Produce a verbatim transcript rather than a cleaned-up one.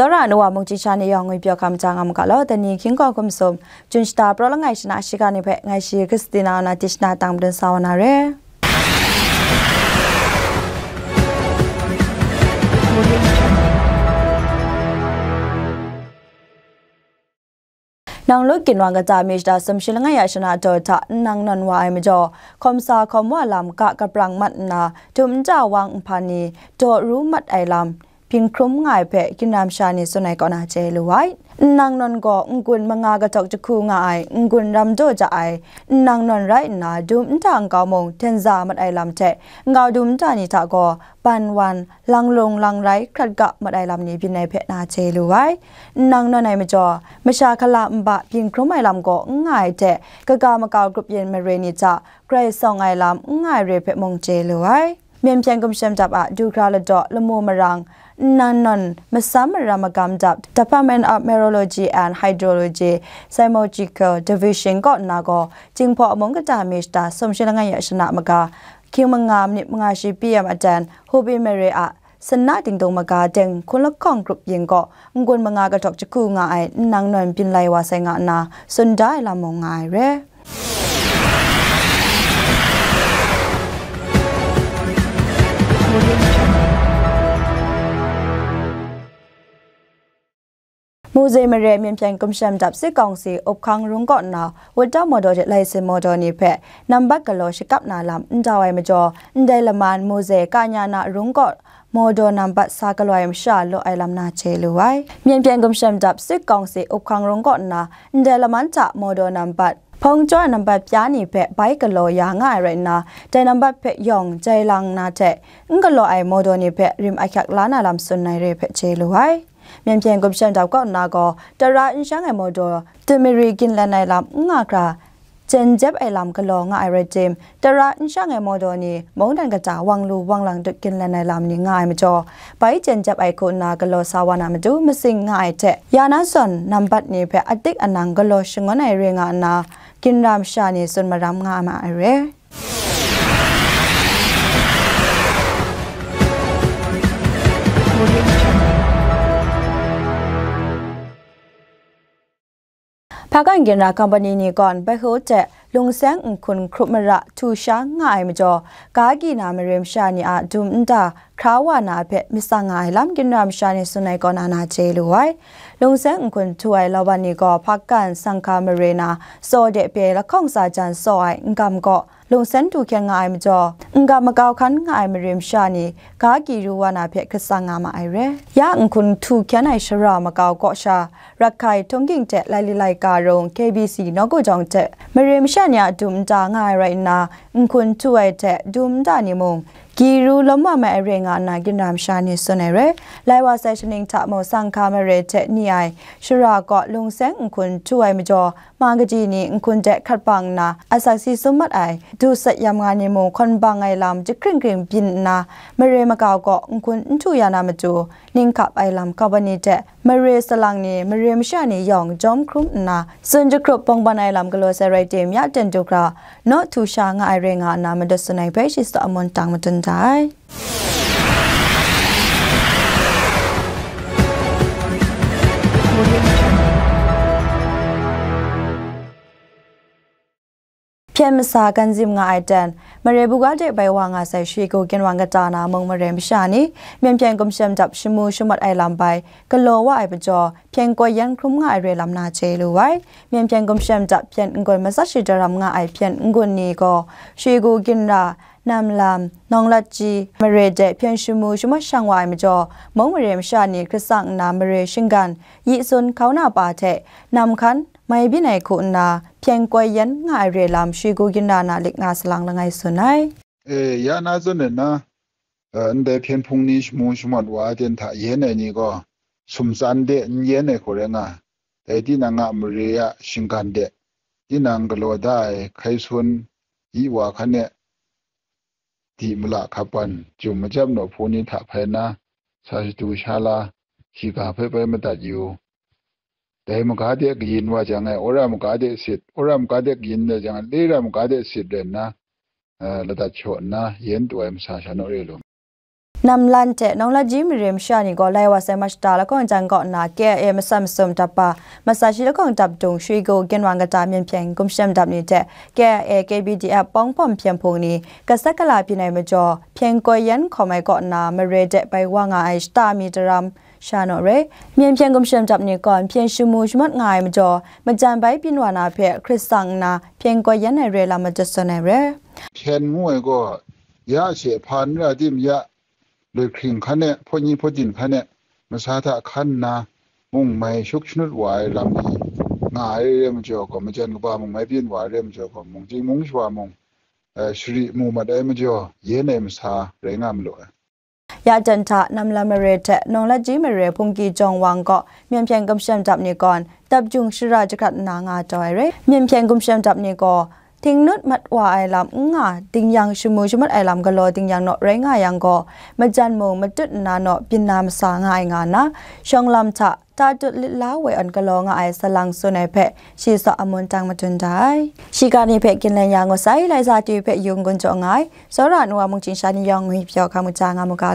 Tsawra ai nu wa mungchying sha ni yawng ngwi pyaw hkam ja nga mu ga law, dai ni hkying gaw hkum sum, Jun shata praw langai shana shiga ni hpe, ngai shi Christina na tishna tang madun sa wa na re. Nang lu ginwang kata mi shata sumshi langai ya shana daw hta n nang nawn wa ai majaw, hkawm sa hkawm wa lam ga kaprang mat nna, dum nta wang nhpan ni daw ru mat ai lam, byin hkrum nga ai hpe, ginram sha ni tsun ai kaw na chye lu ai. N nang nawn gaw n-gun manga kahtawk jahku nga ai, n-gun ram daw ja ai, n nang nawn rai nna, dum nta nkau mung hten za mat ai lam hte, nkau dum nta ni hta gaw, ban wan, lang lung lang rai hkrat ga mat ai lam ni byin ai hpe na chye lu ai. N nang nawn ai majaw, masha hkala nba byin hkrum ai lam gaw n nga ai hte, kaga makau grup yin mare ni hta grai sawng ai lam n nga ai re hpe mung chye lu ai. Myen hpyen gumshem dap a du hkra ladaw lamu marang, n nang nawn masam maram magam dap, Department of Meteorology and Hydrology, Seismological Division kaw nna gaw, Jinghpaw mung kata mi shata sumshi langai ya shana maga, hkying manga minit manga shi P M aten, Hubei mare a, Sanna Dingdung maga deng hkun lahkawng grup yin gaw, n-gun manga kahtawk jahku nga ai n nang nawn byin lai wa sai nga nna, tsun da ai lam mung nga ai re. Muzei mare myen hpyen gumshem dap sit kawng si up hkang rung kaw nna, wut dau mawdaw de laisin mawdaw ni hpe nambat galaw shakap na lam n dau ai majaw, ndai laman muzei kanya na rung kaw mawdaw nambat sa galaw ai masha law ai lam na chye lu ai. Myen hpyen gumshem dap sit kawng si up hkang rung kaw nna, ndai laman hta mawdaw nambat, hpawng jaw nambat pya ni hpe bai galaw ya nga ai rai nna, dai nambat hpe yawng jai lang na hte, n galaw ai mawdaw ni hpe rim ahkyak la na lam tsun ai re hpe chye lu ai. Myen hpyen gumshem dap kaw nna gaw, tara n shang ai mawdaw, dum mari ginlen ai lam n nga hkra, jen jep ai lam galaw nga ai rai tim, tara n shang ai mawdaw ni mungdan kata wang lu wang lang dut ginlen ai lam ni nga ai majaw, bai jen jep ai hku nna galaw sa wa na matu masing nga ai hte, ya na zawn nambat ni hpe adik anang galaw shangun ai re nga nna, ginra masha ni tsun maram nga ma ai re. Hpakan ginra company ni gawn Baihu hte Lungseng nhkun hkrup mara htu sha nga ai majaw, ga gyi na mare masha ni a dum nta hkra wa na hpe myit tsang nga ai lam ginra masha ni tsun ai kaw na na chye lu ai. Lungseng nhkun htu ai lawan ni gaw Hpakan Sangka mare na tsaw de pye lahkawng tsa jan tsaw ai n-gam gaw, lungsen du hkyen nga ai majaw, n-gam makau hkan nga ai mare masha ni ga gyi ru wa na hpe hkrit tsang nga ma ai re. Ya nhkun htu hkyen ai shara makau kaw sha, Rakhai Htungging hte Laili Laika Rung K B C nawku jawng hte mare masha ni a dum nta nga ai rai nna, nhkun htu ai hte dum nta ni mung, gyi ru lawm wa mai ai re nga nna ginra masha ni tsun ai re. Lai wa sai shaning hta mung Sangka mare hte ni ai shara kaw lungseng nhkun htu ai majaw, ma kaji ni nhkun de hkrat bang nna, asak si sum mat ai, du sat yam nga ni mung hkawn bang ai lam jahkring hkring byin nna, mare makau kaw nhkun n htu ya na matu, ning hkap ai lam company hte mare salang ni, mare masha ni yawng jawm hkrum nna, tsun jahkrup bawng ban ai lam galaw sai rai tim, ya ten du hkra, naw htu sha nga ai re nga nna, madut tsun ai hpe shi tsaw amun tang madun da ai. Hpyen masa gan zim nga ai ten, mare buga de bai wa nga sai Shrigu ginwang kata na mung mare masha ni, myen hpyen gumshem dap shamu shamat ai lam bai, galaw wa ai majaw, hpyen koi yan hkrum nga ai re lam na chye lu ai. Myen hpyen gumshem dap hpyen n-gun matsat shadaram nga ai hpyen n-gun ni gaw, Shrigu ginra, Namlam, Nawnglatji, mare de hpyen shamu shamat shang wa ai majaw, mung mare masha ni hkrit tsang nna mare shinggan, yi tsun hkauna pa hte, nam hkan, mai byin ai hku nna, hpyen koi yan nga ai re lam Shrigu ginra na lik nga salang langai tsun ai. E, ya na zawn e na, e, ndai hpyen hpung ni shamu shamat wa ai ten hta yen ai ni gaw, sumtsan de n yen ai hku rai nga, dai tinang a mare a shinggan de, tinang galaw da ai hkai sun, yi wa hkan e, di mala hkapan, jum majap nawhpru ni hta hpai nna, sa shadu sha la, shiga hpe bai madat yu. Dai maga de kayin wa jang e, wora maga de sit, wora maga de kayin wa jang e, lera maga de sit rai nna, eh, ladat shaw nna, yen tu ai masa sha naw re lu. Namlan hte Nawng Laji mare masha ni gaw lai wa sai Machta lahkawng jan kaw nna K I A masam masum dap ba, Masashi lahkawng dap dung Shwigu Ginwang kata Myen Hpyen Gumshem dap ni hte K I A K B D F Pawng Hpawm Hpyen Hpung ni gasat gala byin ai majaw, Hpyen Koi Yan hkawm ai kaw nna mare de bai wa nga ai shata mi daram sha naw re. Myen Hpyen Gumshem dap ni gaw Hpyen Shamu shamat nga ai majaw, majan bai byin wa na hpe hkrit tsang nna Hpyen Koi Yan ai re lam matut tsun ai re. Hpyen ngu ai gaw, ya she hpa n ra tim ya, Loi hkring hkan e, hpaw ni hpaw din hkan e, masa hta hkan nna, mung mai shuk shanut wa ai lam ni nga ai re ai majaw gaw, majan kaba mung mai byin wa ai re ai majaw gaw, mung chying mung shawa mung, eh, shari mu mat ai majaw, yen ai masa rai nga malu ai. Ya jan hta, Namlan mare hte Nawng Laji mare Hpungki Jawng Wang gaw Myen Hpyen Gumshem dap ni kawn, dap jung shara jahkrat nna nga taw ai re. Myen Hpyen Gumshem dap ni gaw, htingnut mat wa ai lam n nga, dingyang shamu shamat ai lam galaw dingyang naw rai nga yang gaw, majan mung matut nna naw byin na masa nga ai nga nna, shawng lam hta tatut lit la woi awn galaw nga ai salang tsun ai hpe, shi saw amun tang madun da ai. Shiga ni hpe Ginlen Ya ngu sai, Laiza Twi hpe Yung Gun Jaw nga ai, Sora Nu Wa Mung Ching Sha ni yawng ngwi pyaw hkam kaja nga mu ga.